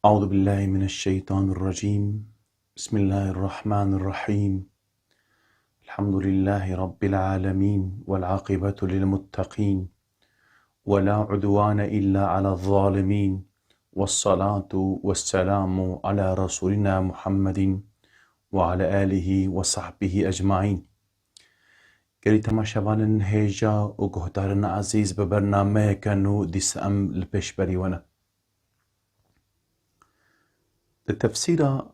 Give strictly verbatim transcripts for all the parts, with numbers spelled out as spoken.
أعوذ بالله من الشيطان الرجيم. بسم الله الرحمن الرحيم. الحمد لله رب العالمين، والعاقبة للمتقين، ولا عدوان إلا على الظالمين، والصلاة والسلام على رسولنا محمد وعلى آله وصحبه أجمعين. Gelî temaşevanên hêja û guhdarên ezîz, bi bernameyeke nû dîsa em li pêşberî we ne. Di tefsîra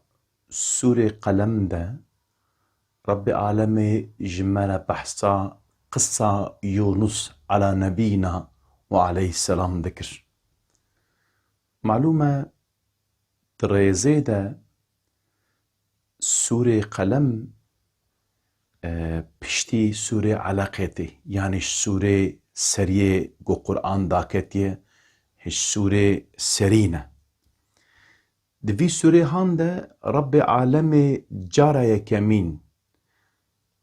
Sûrê Qelem de Rebbê Alemê ji me re behsa qisa Yûnus ala nebîna û aleyhisselam dikir. Malûm e, di rêzê de Sûrê Qelem, e, piştî Sûrê Eleqê tê, yanî ji sûrê seriyê ku Quran daketiye, ji sûrê serî ne. Di vî sûrê han de Rebbê Alemê cara yekemîn,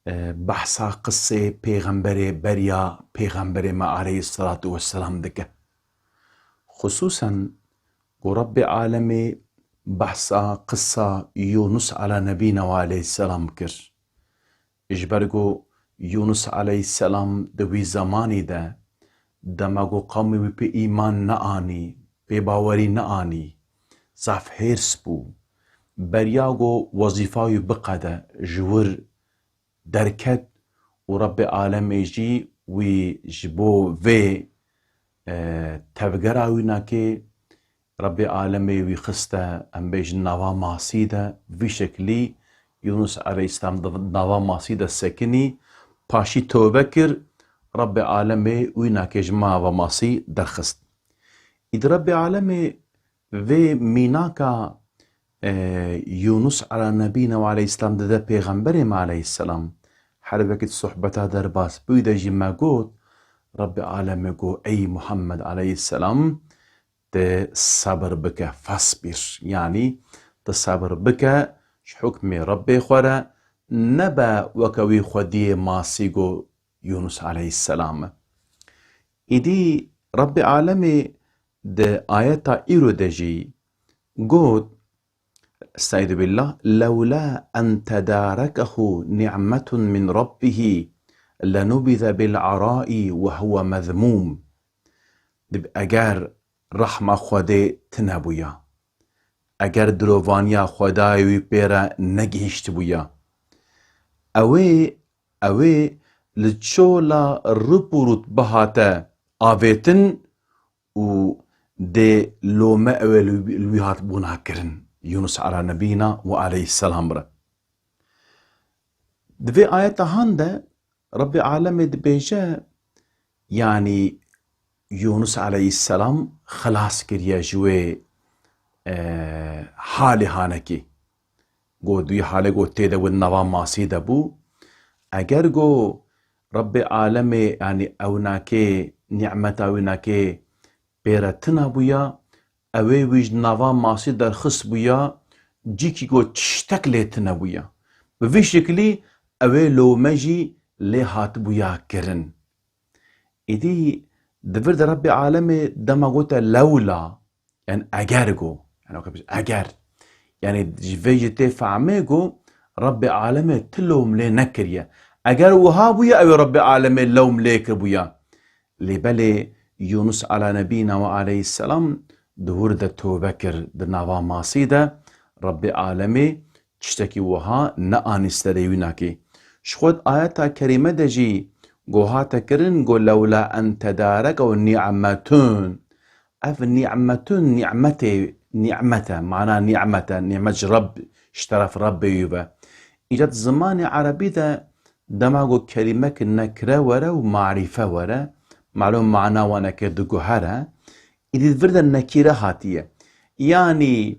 e, behsa qisê pêxemberê beriya pêxemberê me aleyhisselatu vesselam dike. Xusûsen ku Rebbê Alemê behsa qisa Yûnus ala nebîna we aleyhisselam kir. Ji ber ku Yûnus aleyhisselam di wî zemanî de, dema ku qewmê wî pê îman neanî, pê bawerî neanî, zaf hêrs bû. Beriya ku wezîfa wî biqede, ji wir derket û Rebbê Alemê jî wî ji bo vê, e, tevgera wî nakê Rebbê Alemê wî xiste, em bêjin, nava masî de. Vî şeklî Yûnus aleyhisselam di nava masî de sekinî, paşî tewbe kir, Rebbê Alemê wî nakê ji nava masî derxist. Îdî Rebbê Alemê vê mînaka, e, Yûnus ala nebîna we aleyhisselam dide pêxemberê me aleyhisselam. Her wekî di sohbeta derbas bûyî de jî me got, Rebbê Alemê got, ey Muhammed aleyhisselam, tu sebir bike, fasbir. Yanî tu sebir bike ji hukmê Rebbê xwe re, nebe weke wî xwediyê masî got Yûnus aleyhisselam. Îdî Rebbê Alemê di ayeta îro de jî got, Estaizu billah, lewla en tedarekehu ni'metun min rabbihi lenubize bil arai ve huve mezmûm. Dib-, eger rehma Xwedê tine bûya, eger dilovaniya Xwedayê wî pê re negihiştibûya, ew ê, ew ê li çola rip û rût bihate avêtin û dê lome ew ê li, li wî hatibûna kirin. Yûnus ala nebîna we aleyhisselam re. Di vê ayeta han de Rebbê Alemê dibêje, yanî Yûnus aleyhisselam xilas kiriye ji wê, e, halê hanekî. Got, wî halê got tê de win nava masî de bû. Eger got Rebbê Alemê, yanî ew nakê, nîmeta wî nakê pê re tina bûya, ew ê wî ji nava masî derxist bûya, cîkî got tiştek lê tine bûya. Bi vî şiklî ew ê lome jî lê hatibûya kirin. Îdî di vir de Rebbê Alemê dema gote lewla, yani eger go, yani weke bêjî eger. Yani ji vê jî tê fehmê go Rebbê Alemê ti lewm lê nekiriye. Eger wiha bûye, ew ê Rebbê Alemê lewm lê kiribûya. Lê belê Yûnus ala nebîna we aleyhisselam di wir de tobe kir, di nava masî de Rebbê Alemê tiştekî wiha neanî serê wî nakê. Ji xwe di ayeta kerîme de jî go hate kirin, go lewla en tedarekehu ni'metun. Ev ni'metun, ni'metê, ni'met e, mana ni'met e, ni'met ji Reb, ji teref Rebbê wî ve. Îca di zimanê erebî de dema ku kerîmek nekire were û marîfe were, malûm mana wan eke diguhere, îdî di vir de nekîre hatiye. Yanî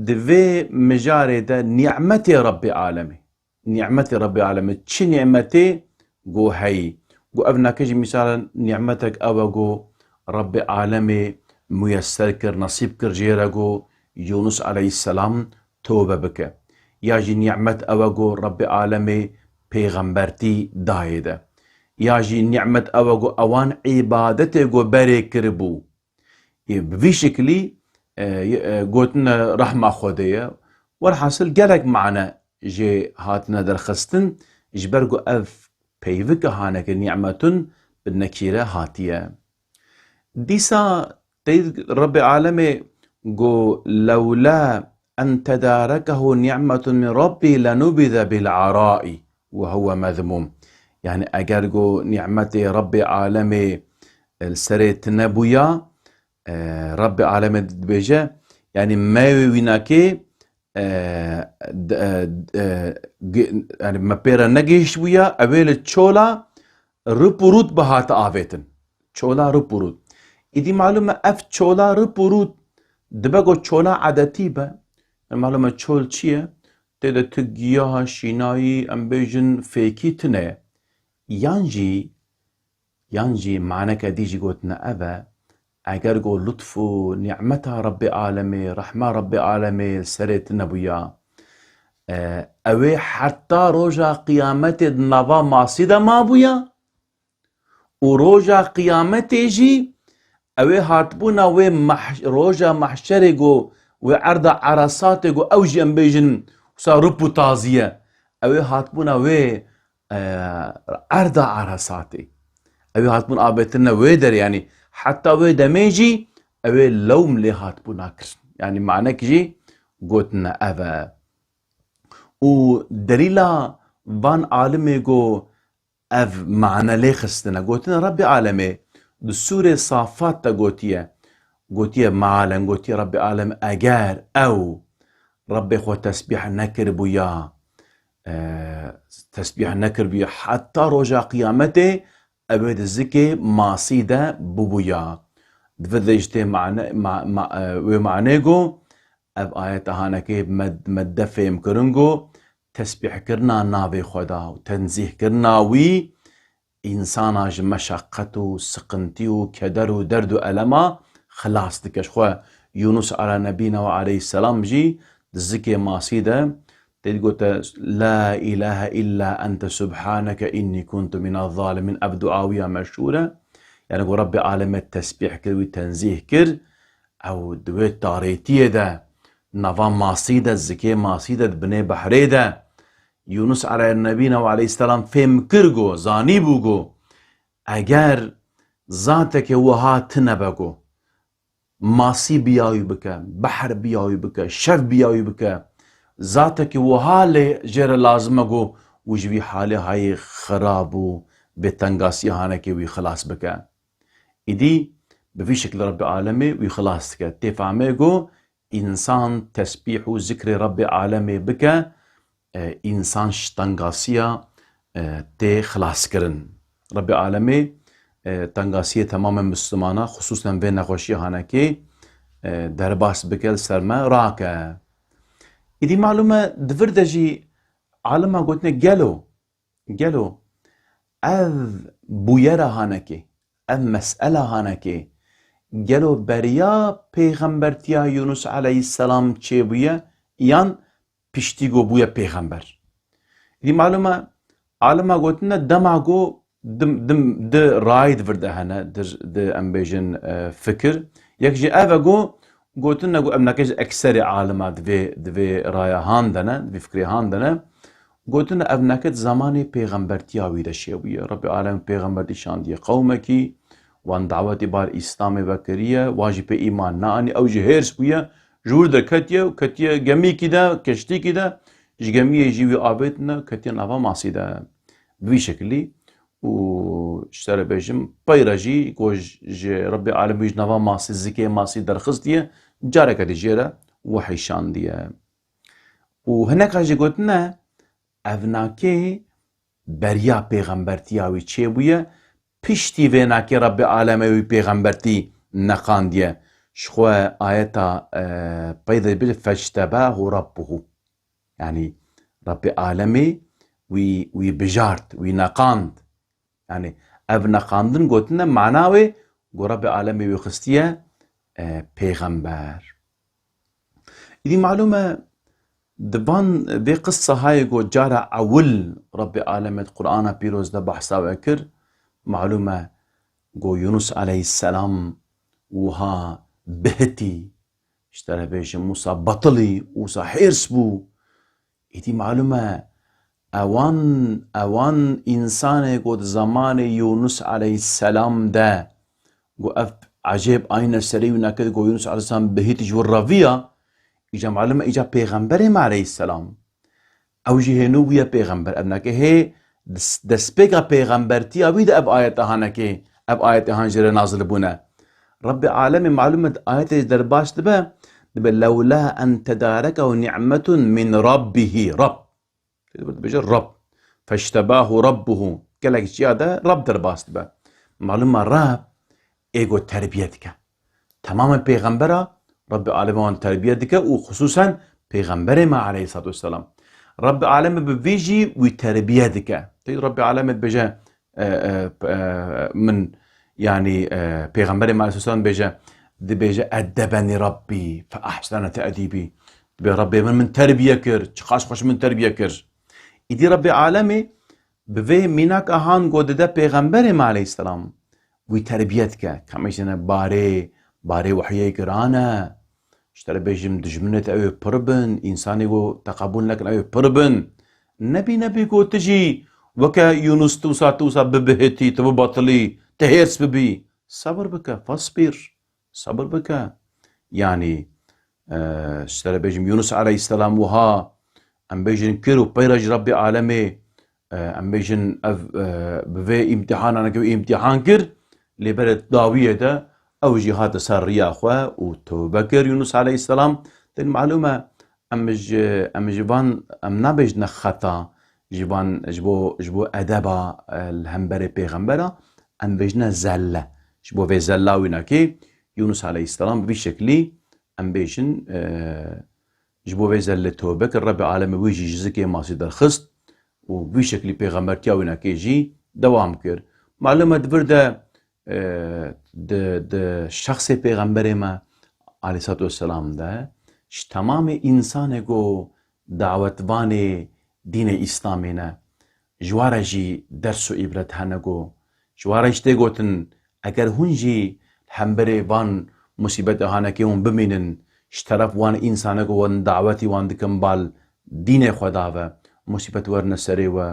di vê mijarê de ni'metê Rebbê Alemê. Nîmetê Rebbê Alemê. Çi nîmetê? Go heyî. Go ev nake jî mîsalen nîmetek ew e go Rebbê Alemê muyeser kir, nesîb kir jê re go Yûnus aleyhisselam tobe bike. Ya jî nîmet ew e go Rebbê Alemê pêxembertî dayê de. Ya jî nîmet ew e go ewan îbadetê go berê kiribû. Ê, bi vî şiklî e, y-, e, gotine rehma Xwedê ye. Werhasil gelek mane jê hatine derxistin, ji ber ku ev peyvike haneke nîmetun bi nekîre hatiye. Dîsa tey Rebbê Alemê got, "Lewla en tedarekehu ni'metun min Rabbî lenubize bil araî ve huve mezmûm." Yani eger got nîmetê Rebbê Alemê li serê tine bûya, e, Rebbê Alemê dibêje, yani me wê wînakê, e, d-, e, e, ge-, yani me pê re negihişt bûya, ew ê li çola rip û rût bihate avêtin. Çola rip û rût. Îdî malûm e ev çola rip û rût dibe ku çola edetî be. Yani malûm e çol çi ye? Tê de tu giyaha şînayî, em bêjin fêkî tune ye. Yan jî, yan jî maneke dî jî gotine ev e, eger ku lutf û nîmeta Rebbê Alemê, rehma Rebbê Alemê serê tu nebûya, e, ew ê heta roja qiyametê di nava masî de mabûya û roja qiyametê jî ew ê hatbûna wê mah-, roja mahşerê ku wê erda Eresatê ku ew jî em bêjin wisa rûp û tazî ye. Ew ê hatbûna wê, e, erda Eresatê. Ew ê hatbûn avêtirine wê derê, yanî heta wê demê jî ew ê lewm lê hatbûna kirin. Yanî manek jî gotine ev e. Û delîla van alimê ku ev mane lê xistine. Gotine Rebbê Alemê di Sûrê Safat de gotiye. Gotiye mealen, gotiye Rebbê Alem eger ew Rebbê xwe tesbîh nekiribûya, e, tesbîh nekiribûya heta roja qiyametê, ew ê di zikê masî de bûbûya. Di vir de jî tê mane, ma, ma, e, wê manê got, ev ayeta hanekê me, me de fêhm kirin ku tesbîhkirina navê Xweda û tenzîhkirina wî însana ji meşeqet û siqintî û keder û derd û elema xilas dike. Ji xwe Yûnus ala nebîna we aleyhisselam jî di zikê masî de tê digote, "La ilahe illa ente subhaneke inni kuntu minez zalimîn." Ev dua wî ya meşhûr e. Yani ku Rebbê Alemê tesbîh kir, wî tenzîh kir, ew di wê tarêtiyê de, nava masî de, zikê masî de, di binê behrê de, Yûnus aleyh nebîna we aleyhisselam fêm kir ku, zanîbû ku, eger zatekê wiha tine be ku, masî biya wî bike, behr biya wî bike, şev biya wî bike, zatekê wiha lê jê re lazim e ku, û ji vî halê hayê xirab û bêtengasiya hanekê wî xilas bike. Îdî bi vî şekilî Rebbê Alemê wî xilas dike. Tê fehmê ku însan tesbîh û zikrê Rebbê Alemê bike, e, însan ji tengasiya, e, tê xilaskirin. Rebbê Alemê, e, tengasiyê temamê Mislimana, xisûsen vê nexweşiya hanekê, e, derbas bike, li ser me rake. Îdî malûm e, di vir de jî alima gotine gelo, Gelo ev bûyera hanekê, ev mesela hanekê, gelo beriya pêxembertiya Yûnus aleyhisselam çêbûye yan piştî ku bûye pêxember? Dî malûm e, alima gotine dema ku di, di, di rayî di vir de hene, di, di em bêjin, e, fikir. Yek jî ev e ku Gotine ku em neke ji ekserê alima di vê, di vê raya han de ne, di vê fikrê han de ne. Gotine ev neke di zamanê pêxembertiya wî de çêbûye. Rebbê Alem pêxembertî şandiye qewmekî, wan dawetê bar Îslamê vekiriye, wan jî pê îman neanî, ew jî hêrs bûye, ji wir derketiye û ketiye gemîkî de, keştîkî de, ji gemiyê jî wî avêtine, ketiye nava masî de. Bi vî şekilî û ji te re bêjim, pey re jî ku ji Rebbê Alemî ji nava masî, zikê masî derxistiye, careke dî jê re wehî şandiye. Û hineka jî gotine, ev nakê beriya pêxembertiya wî çêbûye, piştî vê nakê Rebbê Alemê wî pêxembertî neqandiye. Ji xwe ayeta, e, pey de bêje, "Fectebahu Rabbuhu." Yanî Rebbê Alemê wî, wî bijart, wî neqand. Yanî ev neqandin gotine mana wê ku Rebbê Alemê wî xistiye, e, pêxember. Îdî malûm e, di van vê qissa hayê ku cara ewil Rebbê Alemê di Qur'ana Pîroz de behsa we kir, malûm e ku Yûnus aleyhisselam wiha bihitî, Ji te re bêjim, wisa betilî, wisa hêrs bû. Îdî malûm e, ewan, ewan însanê ku di zemanê Yûnus aleyhisselam de, ku ev ecêb ayne serê wî neke, ku Yûnus aleyhisselam bihît ji wir reviya, îca malûm e, îca pêxemberê me aleyhisselam. Ew jî hênû bûye pêxember. Ev neke hê des-, destpêka pêxembertiya wî de ev ayete hanekê, ev ayete han jê re nazil bûne. Rebbê alemê malûm e di ayetê derbas dibe, dibe, "Lewla en tedarekehu ni'metun min rabbihi." Rab. Dibêje Rab. "Feştebahu rabbuhu." Gelek çiya de Rab derbas dibe. Malûm e Rab ê ku terbiye dike. Temamên pêxembera Rebbê alemê wan terbiye dike û xisûsen pêxemberê me aleyhissalatu vesselam. Rebbê alemê bi vî jî wî terbiye dike. Tê Rebbê alemê dibêje, e, e, e, min, yanî, e, pêxemberê me aleyhisselam dibêje, dibêje, "Eddebeni Rabbi fe ahsene te'dîbî." Dibê Rebbê min, min terbiye kir, çiqas xweş min terbiye kir. Îdî Rebbê alemê bi vê mînaka han ku dide pêxemberê me aleyhisselam, wî terbiye dike. Ka em jî ne barê, barê wehyê giran e. Ji te re bêjim, dijminê te ew ê pir bin, însanê ku te qebûl nekin ew ê pir bin. Nebî, nebî ku tu jî weke Yûnus tu wisa, tu wisa bibihitî, tu bibetilî, tu hêrs bibî. Sebir bike, fasbir. Sebir bike. Yanî, e, ji te re bêjim, Yûnus aleyhisselam wiha, em bêjin, kir û peyra ji Rebbê alemê, e, em bêjin, ev, e, bi vê îmtîhana neke wî îmtîhan kir, lê berê dawiyê de ew jî hate ser riya xwe û tewbe kir Yûnus aleyhisselam. Tên malûm e, em ji, em ji van, em nabêjine xeta, ji van, ji bo, ji bo edeba, e, li hemberê pêxembera, em bêjine zelle. Ji bo vê zella wî nake, Yûnus aleyhisselam bi vî şeklî, em bêjin, e, ji bo vê zelle tewbe kir, Rebbê alemê wî jî ji zikê masî derxist û bi vî şeklî pêxembertiya wî nake jî dewam kir. Malûm e di vir de, e, di, di şexsê pêxemberê me aleyhissalatu vesselam de, ji temamê însanê ku dawetvanê dînê Îslamê ne, ji wa re jî ders û îbret hene ku, ji wa re jî tê gotin, eger hûn jî li hemberê van musîbetê hanekê hûn bimînin, ji teref wan însane ku wan dawetî wan dikin bal dînê xwe dave, musîbet werine serê we,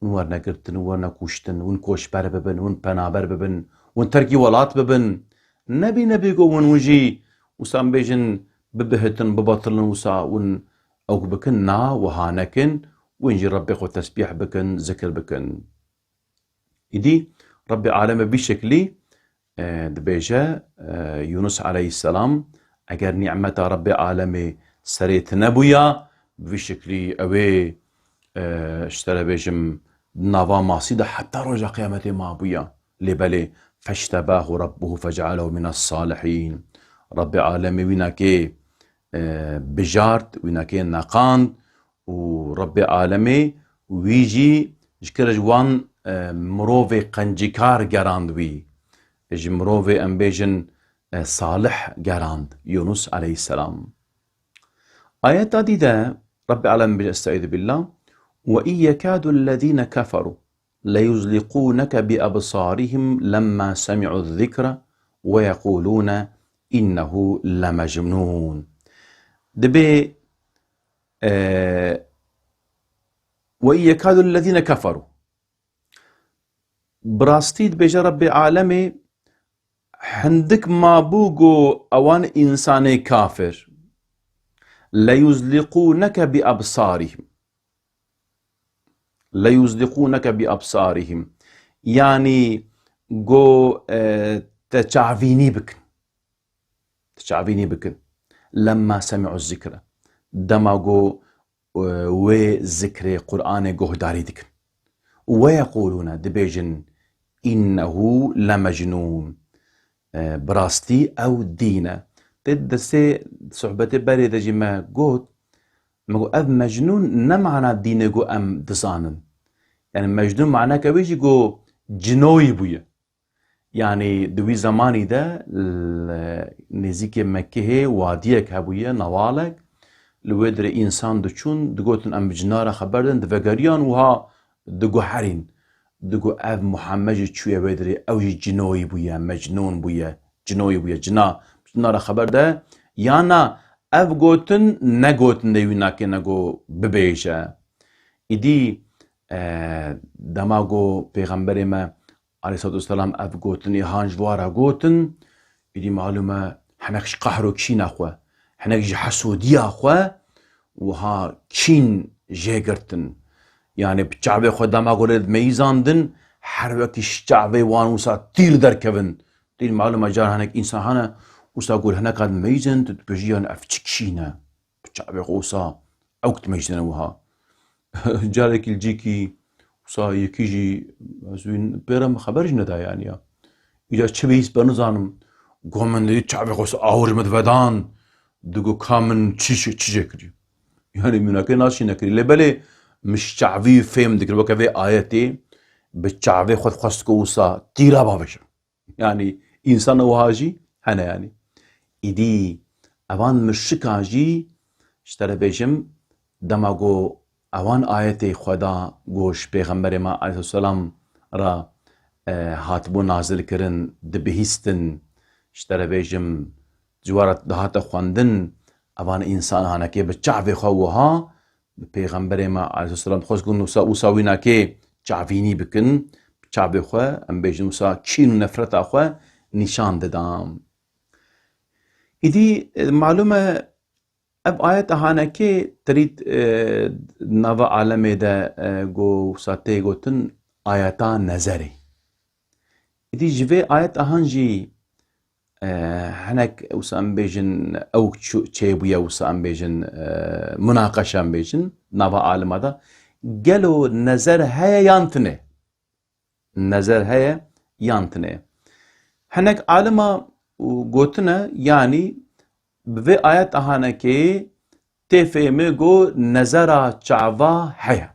hûn werine girtin, hûn werine kuştin, hûn koçber bibin, hûn penaber bibin, hûn terkî welat bibin. Nebî, nebî ku hûn, hûn jî wisa em bêjin bibihitin, bibetilin, wisa hûn ew bikin, na, wiha nekin, hûn jî Rebbê xwe tesbîh bikin, zikir bikin. Îdî Rebbê aleme vî şeklî, e, dibêje, e, Yûnus aleyhisselam, eger nîmeta Rebbê alemê serê tine bûya, bi vî şeklî ew ê, e, ji te re bêjim, di nava masî de heta roja qiyametê mabûya. Lê belê, "Feştebahu Rabbuhu fecealehu mines salihîn." Rebbê alemê wî nakê, e, bijart, wî nakê neqand û Rebbê alemê wî jî ji kir ji wan, e, mirovê qencîkar gerand wî. Ji mirovê em bêjin, e, salih gerand, Yûnus aleyhisselam. Ayeta dî de Rebbê alem bêje, Estaizu billah, "Ve in yekadu ellezîne keferû leyuzliqûneke bi ebsarihim lemma semi'u zikre ve yequlûne innehu lemecnûn." Dibê, e, "Ve in yekadu ellezîne keferû." Bi rastî dibêje Rebbê alemê, hindik mabû ku ewan însanê kafir, "Leyuzliqûneke bi ebsarihim." "Leyuzliqûneke bi ebsarihim." Yanî go, e, te çavînî bikin. Te çavînî bikin. "Lemma semi'u zikre." Dema go, e, wê zikrê Qur'anê guhdarî dikin. "Ve yequlûne", dibêjin, "Innehu lemecnûn." E, bi rastî ew dîn e. Tê destê sohbetê berê de jî me got, me got, ev mecnûn ne mana dînê ku em dizanin. Yani mecnûn maneke wê jî ku cinoyî bûye. Yani di wî zemanî de li nêzîkê Mekkehê wadiyek hebûye, newalek. Li wê dirê însan diçûn, digotin, "Em bi cina re xeber din", divegeriyan wiha diguherîn. Digo, "Ev Muhammed jî çûye wê dirê, ew jî cinoyî bûye, mecnûn bûye, cinoyî bûye, cina, cina re xeber de, ya na Ev gotin ne gotin de wî nake ne go bibêje. Îdî, e, dema go Pêxemberê me aleyhissalatu vesselam ev gotinê han ji wa re gotin, îdî malûm e hinek ji qehr û kîna xwe, hinek ji hesûdiya xwe wiha kîn jê girtin. Yanî bi çavê xwe dema go lê dimeyîzandin, her wekî ji çavê wan wisa tîr derkevin. Tîr malûm e car hinek însan hene, wisa go li hineka dimeyîzin, tu dibêjî yanî ev çi kîn e? Bi çavê xwe wisa ew ki dimeyîzine wiha. Carekî li cîkî wisa yekî jî ez wî pê re min xeber jî neda yanî ya. Îca çi bihîst be nizanim. Go min dî çavê xwe wisa awir ji min divedan. Digo ka min çi, çi, çi jê kirî. Yanî min nake nas jî nekirî. Lê belê min ji çavî fêm dikir. Weke vê ayetê bi çavê xwe dixwest ku wisa tîra bavêje. Yanî însan wiha jî hene yanî. Îdî evan muşrikan jî ji te re bêjim dema ku evan ayetê Xweda ku ji Pêxemberê me aleyhisselam re, e, hatibû nazil kirin dibihîstin, ji te re bêjim ji we re dihate xwendin, evan însan hanekê bi çavê xwe wiha bi Pêxemberê me aleyhisselam dixwest ku wisa, wisa wî nake çavînî bikin, bi çavê xwe, em bêjin wisa kîn û nefreta xwe nîşan dida. Îdî, e, malûm e, ev ayeta hanekê tirît, e, nava alemê de, e, go wisa tê gotin ayeta nezerê. Îdî ji vê ayeta han jî, e, hinek wisa em bêjin ew çu-, çêbûye wisa em bêjin, e, munaqeşe em bêjin nava alima de. Gelo nezer heye yan tune? Nezer heye yan tune? Hinek alima gotine, yanî bi vê ayet ahanekê tê fêmê go nezera çava heye.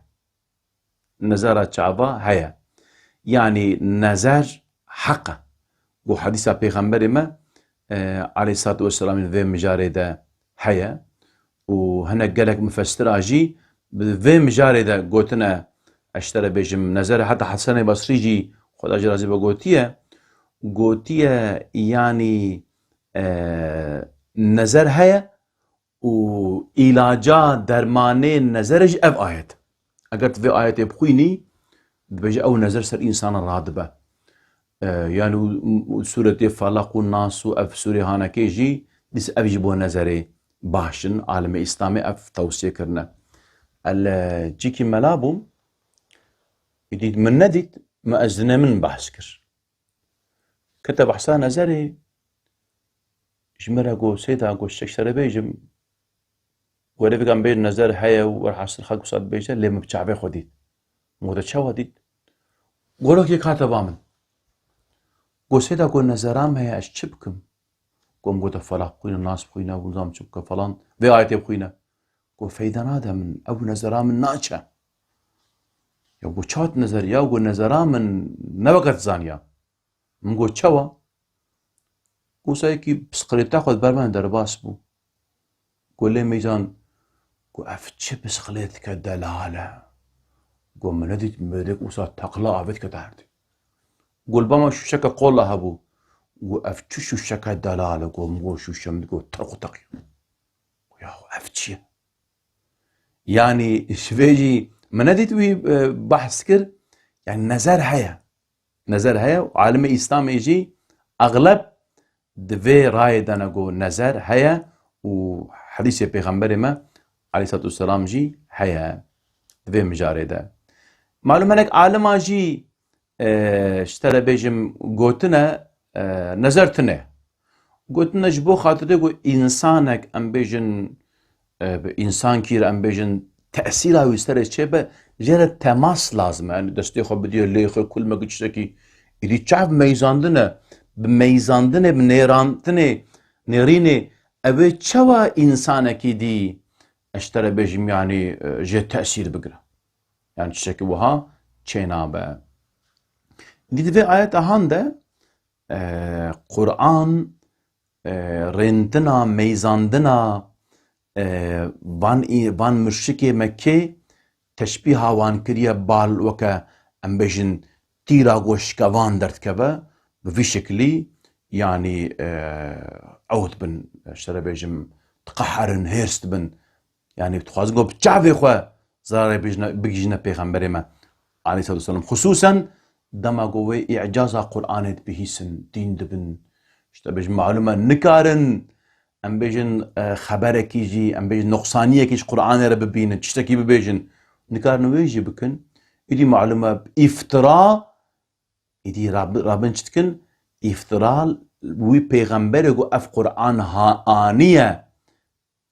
Nezera çava heye. Yanî nezer heq e. Ku hedîsa Pêxemberê me, e, aleyhissalatu vesselamî vê mijarê de heye û hinek gelek mufessira jî bi vê mijarê de gotine, ez ji te re bêjim, nezer e, heta Hesenê Basrî jî, Xweda jî razî be, gotiye, gotiye, yanî, e, nezer heye, û îlaca, dermanê nezerê jî ev ayet. Eger tu vê ayetê bixwînî, dibêje ew nezer ser însanan radibe. E, yanî û, û sûretê Felaq û Nas û ev sûrê hanekê jî dîs ev jî bo nezerê baş in. Alimê Îslamê ev tewsiye kirine. El, e, cîkî mela bûm, îdî min nedît, me ez dinê min behs kir. Kete behsa nezerê, ji me re got, Seyda, got, ji te re bêjim, were vêga em bêjin nezer heye û werhasil xelk wisa dibêje, lê min bi çavê xwe dît. Min got, te çawa dît? Gorokê kate ba min. Got, Seyda, got, nezera min heye, ez çi bikim? Got, min got, te Felaq bixwîne, Nas bixwîne, nizam çi bike falan. Vê ayetê bixwîne. Got, feyda nade min, ew nezera min naçe. Ya got, çawa tu nezer, ya got, nezera min ne weke tu zaniya. Min got, çawa? Got, wisa yekî bisiklêta xwe di ber me derbas bû. Got, lê meyzan, got, ev çi bisiklêtike delal e. Got, min nedît mêrik wisa teqla avêt kete erdê. Got, li ba me şûşeke qola hebû. Got, ev çi şûşeke delal e. Got, min got, şûşe min got, tirq û teq ye. Yahu ev çi ye? Yanî ji vê jî min nedît wî, e, behs kir. Yanî nezer heye. Nezer heye û alimê Îslamê jî exleb di vê rayê de ne ku nezer heye û hedîsê Pêxemberê me aleyhissalatu vesselam jî heye di vê mijarê de. Malûm hinek alima jî, e, ji te re bêjim gotine, e, nezer tune. Gotine ji bo xatirê ku însanek, em bêjin, e, bi însankî re, em bêjin, tesîra wî serê çêbe, jê re temas lazim e. Yanî destê xwe bidiye lê xwe, kulmek û tiştekî. Îdî çav meyzandin e. Bi meyzandinê, bi nêrantinê, nêrînê, ew ê çawa însanekî dî, ez ji te re bêjim, yanî, e, jê tesîr bigire? Yanî tiştekî wiha çênabe. Dî di vê ayeta han de, e, Quran, e, rêntina, meyzandina, e, van î-, van muşrikê Mekkê teşbîha wan kiriye bal weke, em bêjin, tîra ku şikevan derdikeve, bi vî şeklî, yanî, e, ew dibin, ji te re bêjim, diqeherin, hêrs dibin. Yanî dixwazin ku bi çavê xwe zerarê bijne, bigihîjine pêxemberê me aleyhissalatu vesselam. Xisûsen dema ku wê îcaza Qur'anê dibihîsin, dîn dibin. Îşte bêjin malûm e nikarin, em bêjin, e, xeberekî jî, em bêjin nuqsaniyekî ji Qur'anê re bibînin, tiştekî bibêjin. Nikarin wê jî bikin. Îdî malûm e îftira, îdî rab-, rabin çi dikin? Îftira wî pêxemberê ku ev Qur'an ha-, aniye.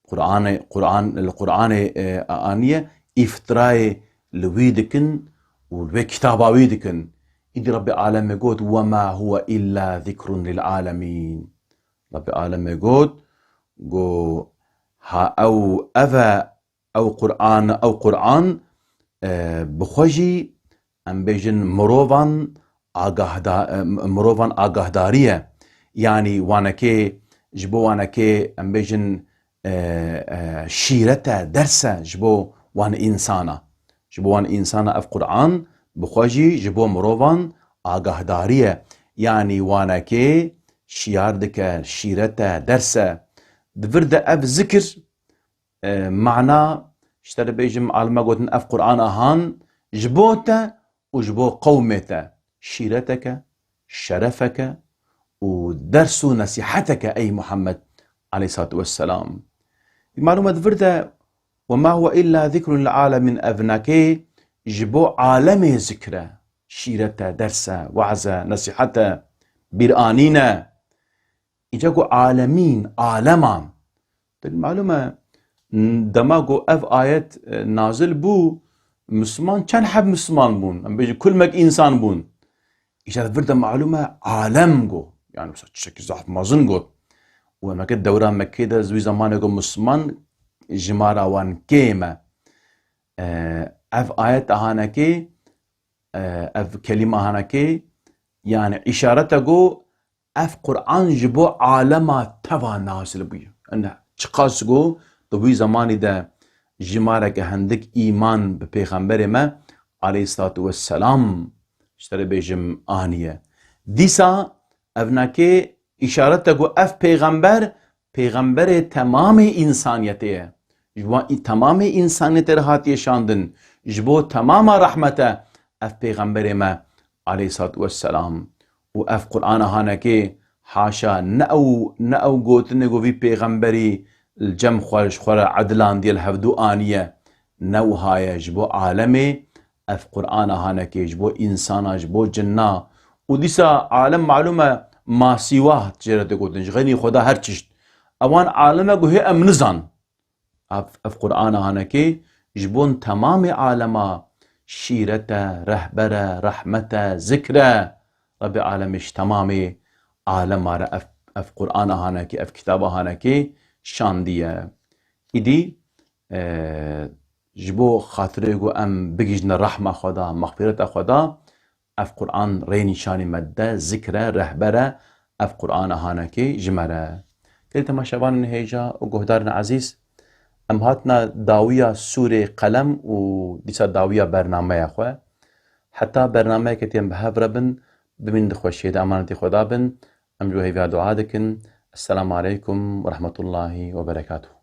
Qur'anê, Qur'an, li Qur'anê, e, aniye, îftirayê li wî dikin û li wê kitaba wî dikin. Îdî Rabbê Alemê got, "Ve ma huve illa zikrun lil alemîn." Rabbê Alemê got, go, ha ew, ev e, ew Qur'an, ew Qur'an, e, bi xwe jî, em bêjin, mirovan agahda-, e, mirovan agahdarî ye. Yanî wanekê, ji bo wanekê, em bêjin, e, e, şîret e, ders e ji bo wan însana. Ji bo wan însana ev Qur'an bi xwe jî ji bo mirovan agahdarî ye. Yanî wanekê şiyar dike, şîret e, ders e. Di vir de ev zikir, e, mana, ji te re bêjim, alime gotin, ev Qur'an ahan ji bo te û ji bo qewmê te şîreteke, şerefeke û ders û nesîheteke ey Muhammed aleyhissalatu vesselam. Malûm e di vir de, "Ve ma huve illa zikrun lil alemîn", ev nekê ji bo alemê zikre, şîrete, derse, waze, nesîhete, bîranîne. Îca ku alemîn, aleman. Malûm e, dema ku ev ayet, e, nazil bû, Misliman çend heb Misliman bûn? Em bêjin kulmek însan bûn. Îşte vir de malûm e alem got. Yani mesela tiştekî zaf mezin got. Û em eke dewra Mekkê de, wî zamanê ku Misliman jimara wan kêm e. E, ev ayet ahanekê, e, ev kelîme ahanekê, yani îşarete ku ev Qur'an ji bo alema teva nazil bûye. Yani çiqas ku di wî zamanî de jimareke hindik îman bi pêxemberê me aleyhissalatu vesselam, ji te re bêjim, aniye. Dîsa ev nake îşarete ku ev pêxember, pêxemberê temamê însaniyetê ye. Ji bo î-, temamê însaniyetê re hatiye şandin. Ji bo temama rehmete ev pêxemberê me aleyhissalatu vesselam. Û ev Qur'ana hanekê, haşa, ne ew, ne ew gotinê ku vî pêxemberî li cem xwe, ji xwe re edilandiye, li hevdû aniye. Ne wiha ye, ji bo alemê ev Qur'ana hanekê, ji bo însana, ji bo cinna. Û dîsa alem malûm e masîwah jê re tê gotin, ji xeynî Xweda her çişt. Ewan alem e ku hê em nizan. Ev, ev Qur'ana hanekê ji bo temamê alema şîret e, rehber e, rehmet e, zikr e. Rebê alemê ji temamê alema re ev, ev Qur'ana hanekê, ev kitaba hanekê şandiye. Îdî, e, ji bo xatirê ku em bigihîjine rehma Xweda, mexfireta Xweda, ev Qur'an rê nîşanî me dide, zikr e, rehber e, ev Qur'ana hanekê ji me re. Gelî temaşevanên hêja û guhdarên ezîz, em hatina dawiya sûrê Qelem û dîsa dawiya bernameya xwe. Heta bernameyeke têm bi hev re bin, bimînin di xweşiyê de, emanetî Xweda bin. Em ji we hêviya dua dikin. Esselamu aleykum ve rahmetullahi ve berekatuhu.